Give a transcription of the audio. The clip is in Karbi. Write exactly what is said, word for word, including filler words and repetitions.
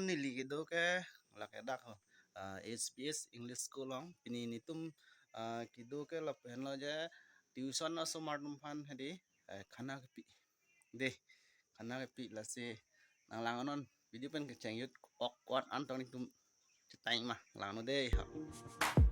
Neli kedo ke lake dak ho, ah, H P S English School along. Pini netum, ah, kedo ke lapen lo je tuition asomar atum aphan hedi, eh, khana kepi. Dei, khana kepi, lasi nanglang non, video pen kecheng jut ok ko-an tong netum chetang ma, langnon dei ho.